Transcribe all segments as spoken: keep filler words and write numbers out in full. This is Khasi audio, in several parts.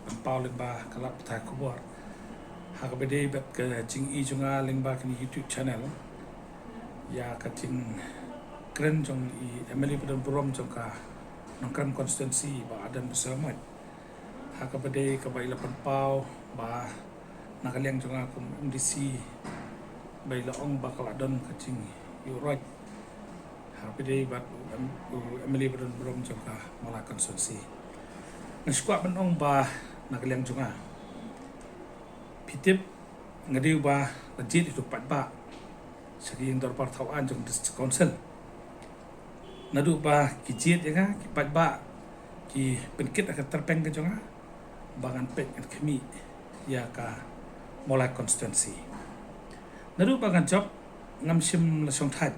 Pynpaw lyngba ka lad pathai khubor ha kaba ïadei bad ka jingïohi jong nga lyngba kane ka YouTube channel ïa ka jingkren jong i MLA ba don burom jong ka Nongkrem constituency, Bah Ardent Basaiawmoit. Ha kaba ïadei kaba i la pynpaw ba na ka liang jong nga kum MDC ba i la ong ba ka la don ka jingïuhroit ha kaba ïadei bad u M-, u MLA ba don burom jong ka Mawlai constituency. Nga sngewkwah ban ong ba na ka liang jong nga, phi tip, nga dei uba la jied ïa uto u paidbah sha ka ïing dorbar thaw aiñ jong District Council. Naduh ba ki jied ïa nga, ki paidbah ki pynkit ha ka tyrpeng ka jong nga ba ngan peit ngan khmih ïa ka Mawlai constituency. Naduh ba nga jop, ngam shym la shongthait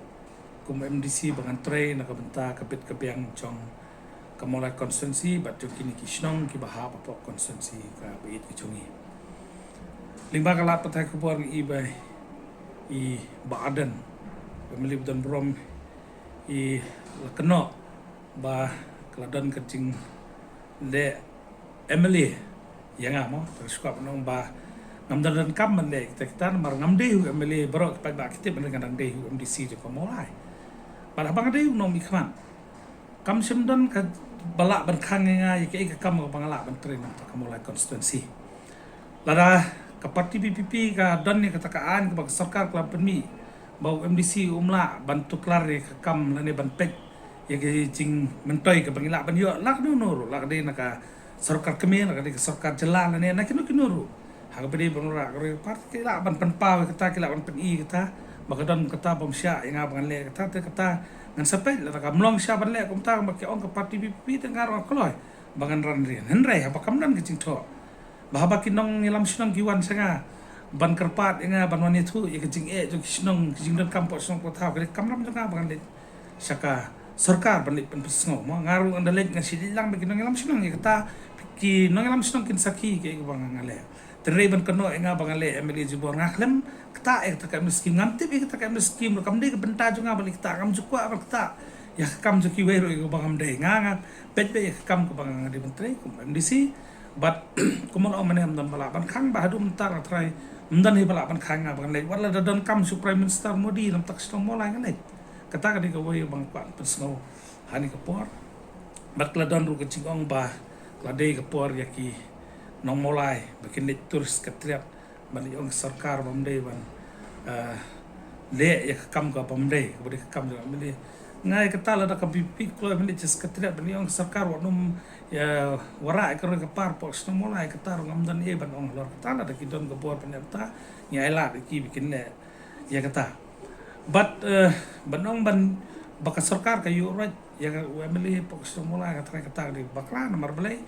kum MDC ba ngan trei na ka bynta ka bit ka biang jong ka Mawlai constituency bad jong kine ki shnong kiba hap hapoh constituency kaba ïeit ka jong ngi. Lyngba ka lad pathai khubor ngi i ba i Bah Ardent, ba MLA ba don burom, i la kynnoh ba ka la don ka jingleh MLA ïa nga, mo. Te nga sngewkwah ban ong ba ngam don donkam ban leh kita kita namar ngam dei u MLA. Baroh ki paidbah ki tip ban leh, nga dang dei u MDC jong ka Mawlai. Bad haba nga dei u nongmihkhmat, kam shym don kaba lah ban khang ïa nga ïa kaei ka kam kaba nga lah ban trei na ka Mawlai constituency. Lada ka party VPP ka don ïa kata ka aiñ kaba ka sorkar ka la pynmih ba u MDC um lah ban tuklar ïa ka kam lane ban peit ïa ka jingmyntoi kaba ngi lah ban ïoh, la ka no no ruh, la ka dei na ka sorkar kmie, la ka dei ka sorkar jylla lane na kino kino ruh. Ha kaba ïadei ban wanrah ka ri ka par, ki lah ban pynpaw ïa kata, ki lah ban pyni ïa kata ba ka don kata bym shah ïa nga ba ngan leh kata. Te kata ngan sa peit, lada kam long shah ban leh kumta ba ki ong ka party VPP, te nga ruh nga kloi ba ngan ran rian. Hynrei haba kam don ka jingthoh, ba haba ki nongïalam shnong ki wan sha nga ban kyrpad ïa nga ban wan ïathuh ïa ka jingeh jong ki shnong, ki jingdonkam hapoh shnong hapoh thaw, ka dei ka kamram jong nga ba ngan leit sha ka sorkar ban leit pynpynsngew, mo. Nga ruh ngan da leit, ngan shu leit lang bad ki nongïalam shnong ïa kata, ki nongïalam shnong kin sakhi ïa kaei kaba nga leh. Te hynrei ban kynnoh ïa nga ba ngan leh MLA jubor, nga khlem ktah ïa kata ka MLA scheme, ngam tip ïa kata ka MLA scheme ruh, kam dei ka bynta jong nga ban leh kata, ngam ju kwah ban ktah ïa ka kam jong kiwei ruh ïa kaba ngam dei. Nga, nga peit beit ïa ka kam kaba nga dei ban trei kum MDC. Bad kumba la ong mynne, ym don ba lah ban khang, bad haduh mynta nga trai ym don hi ba lah ban khang nga ba ngan leit. Wat lada donkam sha u Prime Minister Modi na bynta ka shnong Mawlai, ngan leit. Kata ka dei kawei ba nga kwah pynsngew ha kane ka por. Bad ka la don ruh ka jingong ba ka la dei ka por ïa ki nong Mawlai ba kin leit tur secretariat ban leit ong ka sorkar ba ym dei ban, eh, leh ïa ka kam kaba ym dei, kaba dei ka kam jong MLA. Nga ïa kata, lada ka VPP kloi ban leit sha secretariat ban leit ong ka sorkar wat nym ïa wanrah ïa ka roi ka par hapoh shnong Mawlai, kata ruh ngam don ei ban ong halor kata. Lada ki don ka bor ban leh kata, ngi ailad ïa ki ba kin leh ïa kata. Bad, eh, ban ong ban ba ka sorkar ka ïuhroit ïa ka, u MLA hapoh ka shnong Mawlai, nga tharai kata ka dei bakla. Namar balei?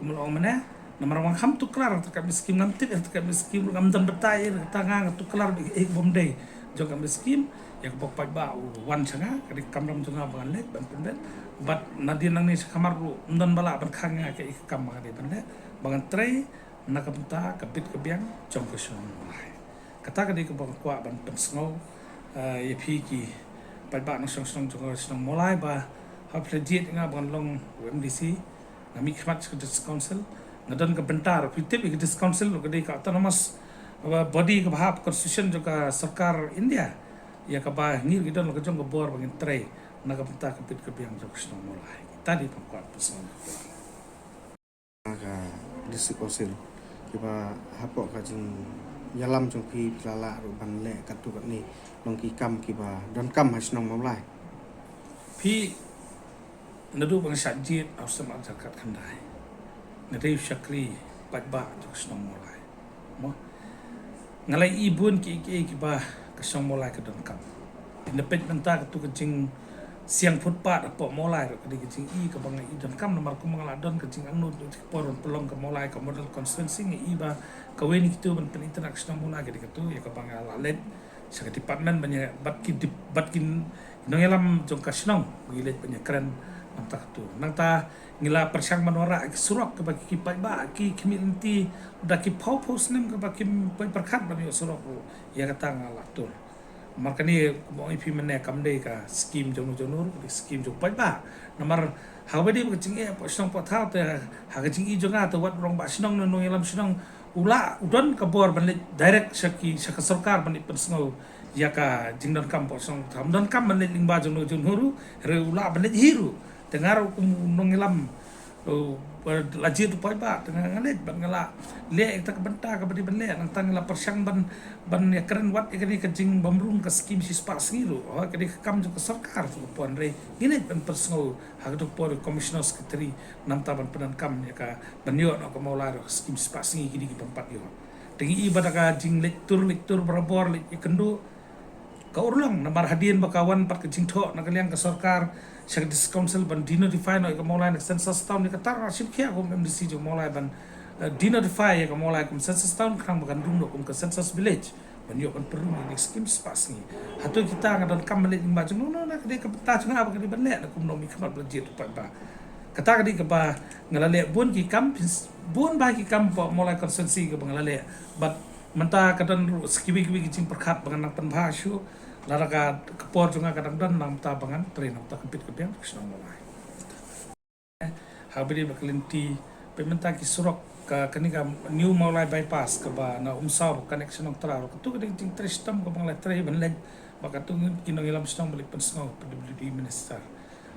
Kumba la ong mynne, namar ba nga kham tuklar kata ka MLA scheme, ngam tip ïa kata ka MLA scheme ruh, ngam don batai ïa kata, nga, nga tuklar beit ïa kaba ym dei jong ka MLA scheme. Ïa kaba u paidbah u wan sha nga, ka dei ka kamram jong nga ba ngan leit ban pynbeit. Bad nadien nangne sha ka mar ruh ym don ba lah ban khang ïa nga kaei ka kam ba nga dei ban leh, ba ngan trei na ka bynta ka bit ka biang jong ka shnong Mawlai. Kata ka dei kaba nga kwah ban pynsngew, eh, ïa phi ki paidbah nongshong shnong jong ka shnong Mawlai ba haba phi la jied ïa nga ba ngan long u MDC, nga mihkhmat sha ka District Council, nga don ka bynta ruh. Phi tip ïa ka District Council ruh ka dei ka autonomous, eh, body kaba hap constitution jong ka sorkar India, ïa kaba ngi ruh ngi don la ka jong ka bor ba ngin trei na ka bynta ka bit ka biang jong ka shnong Mawlai. Kata dei ba nga kwah pynsngew. Ka District Council, kiba hapoh ka jingïalam jong phi, phi la lah ruh ban leh katto katne, long ki kam kiba donkam ha shnong Mawlai. Phi, naduh ba nga shah jied ha u snem ar hajar khatkhyndai, nga dei u shakri paidbah jong ka shnong Mawlai, mo. Nga la ïohi bun kiei kiei kiba ka shnong Mawlai ka donkam. Nga peit mynta katto ka jingsiang footpath hapoh Mawlai ruh ka dei ka jingïohi kaba nga ïohi donkam, namar kumba nga la don ka jingangnud ïa ki por ban pynlong ka Mawlai ka model constituency, nga ïohi ba kawei na kito ban pynitynnad ka shnong Mawlai ka dei katto, ïa kaba nga la leit sha ka department ban ïa, bad ki dep-, bad ki nongïalam jong ka shnong ba ngi leit ban ïakren na bynta katto. Nangta ngi la pyrshang ban wanrah ki surok kaba ki paidbah ki khmih lynti da ki phew phew snem kaba kim poi pyrkhat ban ïoh surok ruh, ïa kata nga la tur. Namar kane kumba ong ïa phi mynne kam dei ka skim jong no jong no, ka dei skim jong paidbah. Namar haba dei ba ka jingeh hapoh shnong hapoh thaw te, ha ka jingïohi jong nga te wat u rangbah shnong ne u nongïalam shnong u lah u don ka bor ban leit direct sha ki, sha ka sorkar ban leit pynsngew ïa ka jingdonkam hapoh shnong hapoh thaw. Ym donkam ban leit lyngba jong no jong no ruh, hynrei u lah ban leit hi ruh. Te nga ruh kum u nongïalam, uh, la jied u paidbah, te nga, nga leit bad nga la leh ïa kata ka bynta kaba dei ban leh, nangta nga la pyrshang ban, ban ïakren wat ïa kane ka jingbymrung ka skim shispah sngi ruh. Oh, ka dei ka kam jong ka sorkar, to ka por, hynrei ngi leit ban pynsngew ha kato ka por ïa u Commissioner Secretary namar ban pyndonkam ïa ka, ban ïoh noh ka Mawlai ruh ka skim shispah sngi, ki dei ki bym pat ïoh. Te ngi i ba da ka jingleit tur, leit tur barabor, leit ïakynduh, ka urlong, namar hadien ba ka wan pat ka jingthoh na ka liang ka sorkar sha ka District Council ban denotify noh ïa ka Mawlai na ka Census Town, ïa kata nga shim khia kum M D C jong Mawlai ban, eh, denotify ïa ka Mawlai kum Census Town, khnang ba kan rung noh kum ka Census Village, ban ïoh ban pynrung ïa ka skim shispah sngi. Hato kita nga donkam ban leit lyngba jong no, na ka dei ka bynta jong nga ba ka dei ban leh, na kum u nongmihkhmat ba la jied u paidbah. Kata ka dei kaba nga la leh bun ki kam, bun bha ki kam hapoh Mawlai constituency kaba nga la leh. Bad mynta ka don ruh sa kiwei kiwei ki jingpyrkhat ba ngan nang pynbha shuh, lada ka, ka por jong nga ka dang don, namar ba ngan trei namar ka bit ka biang ka shnong Mawlai. Haba dei ba ka lynti, peit mynta ki surok ka, kane ka New Mawlai Bypass kaba na Umsaw ba connect sha Nongtra ruh, kato ka dei ka jingtrei shitom kaba nga la trei ban leit, ba kato ngi ki nongïalam shnong ba leit pynsngew P W D minister.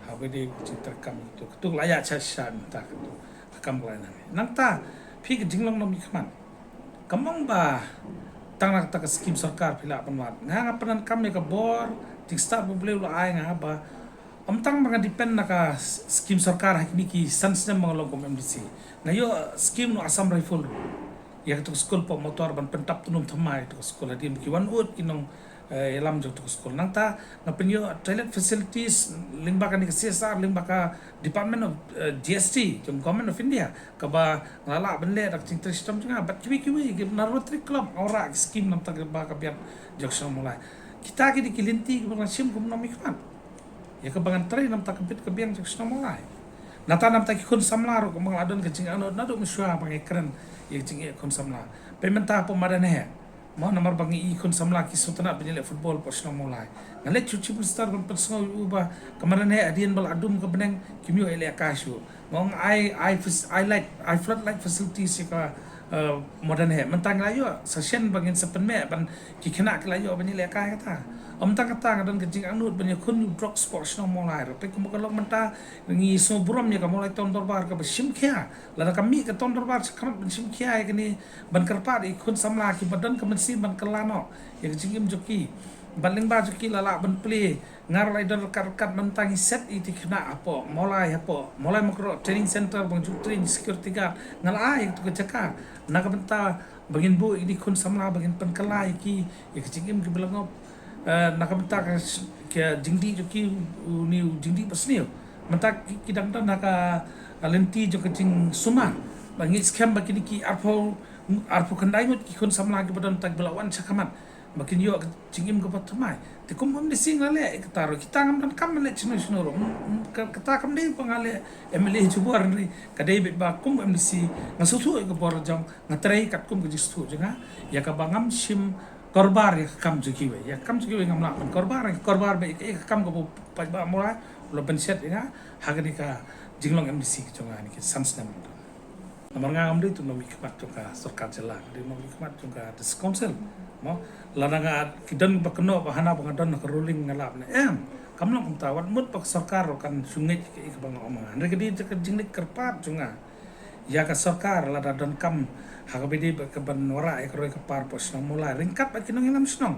Haba dei ka jingtrei kam kato, kato la ïa sha sha mynta kato ka kam ka la ïa nang. Nangta phi ka jinglong nongmihkhmat. Kam ong ba tang na kata ka skim sorkar phi lah ban wad. Nga, nga pyndonkam ïa ka bor jingstad ba U Blei u la ai nga ba ym tang ba nga depend na ka s-, skim sorkar ha kine ki san snem ba nga long kum M D C. Nga ïoh skim na u Assam Rifle ruh ïa kato ka skul hapoh Mawtor ban pyntap tnum thymmai ïa kato ka skul hadien ba ki wan ud ki nong, eh, ïalam jong kato ka skul. Nangta nga pynïoh toilet facilities lyngba kane ka C S R, lyngba ka Department of, eh, G S T jong Government of India, kaba nga la lah ban leh da ka jingtrei shitom jong nga. Bad kiwei kiwei ki na Rotary Club nga wanrah ki skim namar ka ba ka biang jong ka shnong Mawlai. Kita ki dei ki lynti kiba nga shim kum u nongmihkhmat ïa kaba ngan trei namar ka bit ka biang jong ka shnong Mawlai. Nangta namar ki khun samla ruh kaba nga la don ka jingangnud naduh mynshuwa ba nga kren ïa ka jingeh khun samla. Peit mynta hapoh madan heh, mo, namar ba ngi i khun samla ki sngewtynnat ban ïaleh football hapoh shnong Mawlai. Nga leit sha u Chief Minister ban pynsngew ïa u ba ka madan heh hadien ba la dum ka bneng kim ïoh ïalehkai shuh. Nga ong ai, ai fas-, ai light, ai floodlight facilities ïa ka, eh, madan heh. Mynta ngi la ïoh sa shen ba ngin sa pynmih ban ki khynnah ki la ïoh ban ïalehkai kata. Ym tang kata, nga don ka jingangnud ban ïakhun ïa u drugs hapoh shnong Mawlai ruh. Peit kumba ka long mynta, ngi sngewburom ïa ka Mawlai Town Dorbar kaba shim khia. Lada ka mih ka Town Dorbar shakhmat ban shim khia ïa kane, ban kyrpad ïa ki khun samla kiba don ka mynsiem ban kylla noh ïa ka jingim jong ki. Bad lyngba jong ki la lah ban plie. Nga ruh la i don ryngkat ryngkat, mynta ngi set ïa ki khynnah hapoh Mawlai, hapoh Mawlai Mawkyrwat Training Centre ba nga ju train security guard. Nga la ai ïa katu ka jaka na ka bynta ba ngin buh ïa ki khun samla ba ngin pynkylla ïa ki ïa ka jingim kiba la ngop. Eh, na ka bynta ka s-, ka jingdih jong ki, une u jingdih basniew. Mynta ki, ki dang don ha ka lynti jong ka jingsumar. Ba ngi skhem ba kine ki arphew, arphew khyndai ngut ki khun samla kiba don, tang ba la wan shakhmat, ba kin ïoh ka jingim kaba thymmai. Te kum M D C nga leh ïa kata ruh, kita ngam donkam ban leh shano shano ruh. Mm, mm, ka-, kata kam dei ba nga leh M L A jubor, hynrei ka dei beit ba kum M D C nga sngewthuh ïa ka bor jong nga, trei katkum ka jingsngewthuh jong nga, ïa kaba ngam shym korbar ïa ka kam jong kiwei. Ïa ka kam jong kiwei ngam lah ban korbar, korbar beit ïa ka kam kaba u paidbah Mawlai u la pynshet ïa nga ha kane ka jinglong M D C ka jong nga ha kine ki san snem. Namar nga ngam dei uto u nongmihkhmat jong ka sorkar jylla, nga dei u nongmihkhmat jong ka District Council. Mo, lada nga, ki don ba kynnoh ba hana ba nga don ha ka ruling nga lah ban leh, em. Kam long kumta, wat mut ba ka sorkar ruh kan shu ngeit ïa kaei kaba nga ong ma nga. Hynrei ka dei ka jingleit kyrpad jong nga ïa ka sorkar, lada donkam ha kaba ïadei bad ka ban wanrah ïa ka roi ka par hapoh shnong Mawlai ryngkat bad ki nongïalam shnong.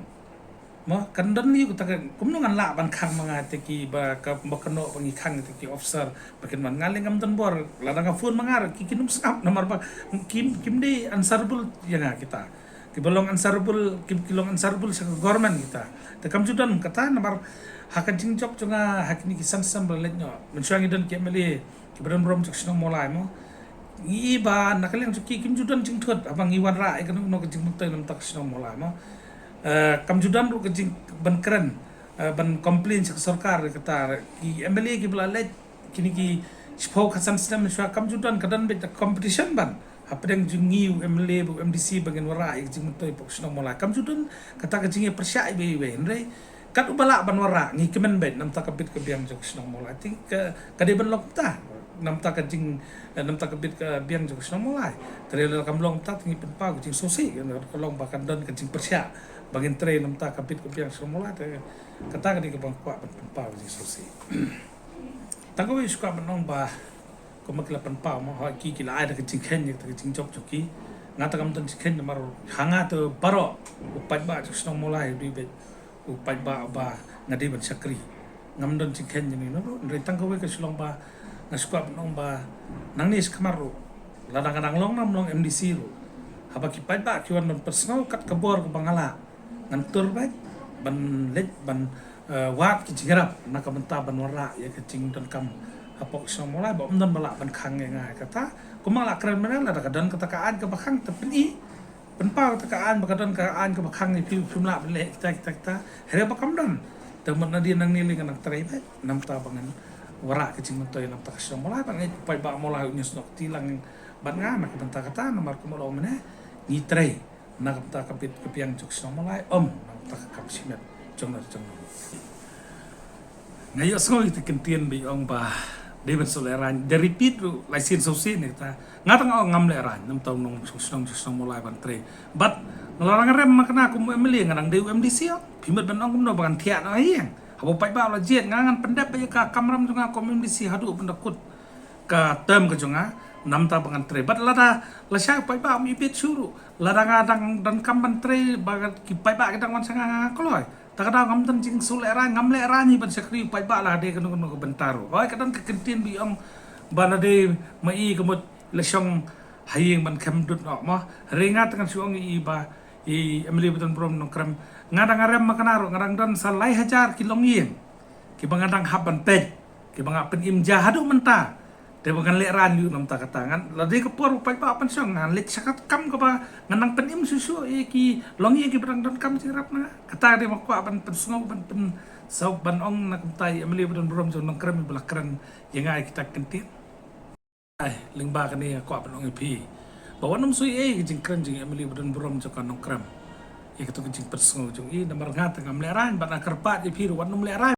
Mo, kan don lei kata ka, kumno ngan lah ban khang ma nga te kiba, ka, ba kynnoh ba ngi khang te ki officer ba kin wan, nga lei ngam don bor. Lada nga phone ma nga ruh ki, kin ym sngap namar ba kim, kim dei answerable ïa nga kita. Kiba long answerable, ki, ki long answerable sha ka government kita. Te kam ju don kata namar ha ka jingjop jong nga ha kine ki san snem ba la leit noh, mynshuwa ngi don ki M L A kiba don burom jong ka shnong Mawlai, mo. Ngi i ba na ka liang jong ki kim ju don jingthut haba ngi wanrah ïa kano kano ka jingmyntoi na ka bynta ka shnong Mawlai, mo. Eh, kam ju don ruh ka jing ban kren, eh, ban complain sha ka sorkar ïa kata. Ki M L A kiba la leit, kine ki shiphew khatsan snem mynshuwa, kam ju don, ka don beit ka competition ban hapdeng jong ngi u MLA bad u MDC ba ngin wanrah ïa ka jingmyntoi hapoh ka shnong Mawlai. Kam ju don kata ka jingïapyrshah iwei ïa iwei, hynrei kat uba lah ban wanrah, ngi kmen beit namar ka bit ka biang jong ka shnong Mawlai. Te ka, ka dei ban long kumta namar ka jing, eh, namar ka bit ka biang jong ka shnong Mawlai. Te lada kam long kumta te ngi pynpaw ka jingsngewsih, ka long ba kan don ka jingpyrshah ba ngin trei namar ka bit ka biang shnong Mawlai. Te kata ka dei kaba nga kwah ban pynpaw ka jingsngewsih. Tang kawei shu kwah ban ong ba kumba ki la pynpaw mo, hooid ki, ki la ai da ka jingkheiñ ïa ka jingjop jong ki. Nga te ngam don jingkheiñ namar ha nga te baroh u paidbah jong ka shnong Mawlai u dei beit u paidbah ba nga dei ban shakri. Ngam don jingkheiñ ïa une ruh, hynrei tang kawei ka shu long ba nga shu kwah ban ong ba nangne shakhmat ruh, lada nga dang long ne ym long MDC ruh, haba ki paidbah ki wan ban pynsngew kat ka bor kaba nga lah, ngan tur beit ban leit ban, eh, wad ki jingïarap na ka bynta ban wanrah ïa ka jingdonkam hapoh ka shnong Mawlai, ba ym don ba lah ban khang ïa nga ïa kata. Kumba nga la kren mynne, lada ka don kata ka aiñ kaba khang te pyni, pynpaw kata ka aiñ, ba ka don ka aiñ kaba khang ïa phi, phim lah ban leh kita, kita, kita. Hynrei ba kam don, te mut nadien nangne lei ngan nang trei beit namar ba ngan wanrah ka jingmyntoi namar ka shnong Mawlai, ba ngi paidbah Mawlai un ïasnoh kti lang bad nga na ka bynta kata, namar kumba la ong mynne, ngi trei na ka bynta ka bit ka biang jong ka shnong Mawlai, ym na ka bynta ka kam shimet jong na jong na. Nga ïohsngew ïa kita ki kyntien ba ong ba dei ban shu lehraiñ, da repeat ruh lai sien saw sien ïa kata. Nga te nga ong ngam lehraiñ, namar u nong shnong, shnong Mawlai ban trei. Bad nga la dang rem ma kane kum u MLA, nga dang dei u MDC ïa. Phi mut ban ong kumno ba ngan thiah noh ha ïing. Haba u paidbah u la jied, nga ngan pyndep ïa ka kamram jong nga kum u MDC haduh ban da kut ka term ka jong nga, namar ba ngan trei. Bad lada lashai u paidbah um ibit shuh ruh, lada nga dang donkam ban trei, ba ki paidbah ki dang wan sha nga, nga kloi. Te ka daw ngam don jingshu lehraiñ, ngam lehraiñ hi ban shakri u paidbah la dei kano kano ka bynta ruh. Hooid ka don ka kyntien ba ong ba la dei ma i ka mut la shong ha ïing ban khem dud noh mo. Hynrei nga te ngan shu ong ïa i ba i MLA ba don burom Nongkrem, nga dang rem ma kane ruh, nga dang don sa lai hajar ki longïing kiba nga dang hap ban peit, kiba nga pynim ja haduh mynta. Te ba ngan lehraiñ ruh namar kata, ngan, la dei ka por u paidbah u pynshong, ngan leit sha ka kam kaba ngan nang pynim shuh shuh ïa ki longïing kiba dang donkam jingïarap na nga. Kata ka dei ba nga kwah ban pynsngew, ban pynsaw, ban ong na ka bynta i MLA ba don burom jong Nongkrem iba la kren ïa nga ïa kita ki kyntien. Ai, lyngba kane nga kwah ban ong ïa phi ba wat nym suiei ïa ka jingkren jong i MLA ba don burom jong ka Nongkrem ïa kato ka jingpynsngew jong i, namar nga te ngam lehraiñ, bad nga kyrpad ïa phi ruh wat nym lehraiñ.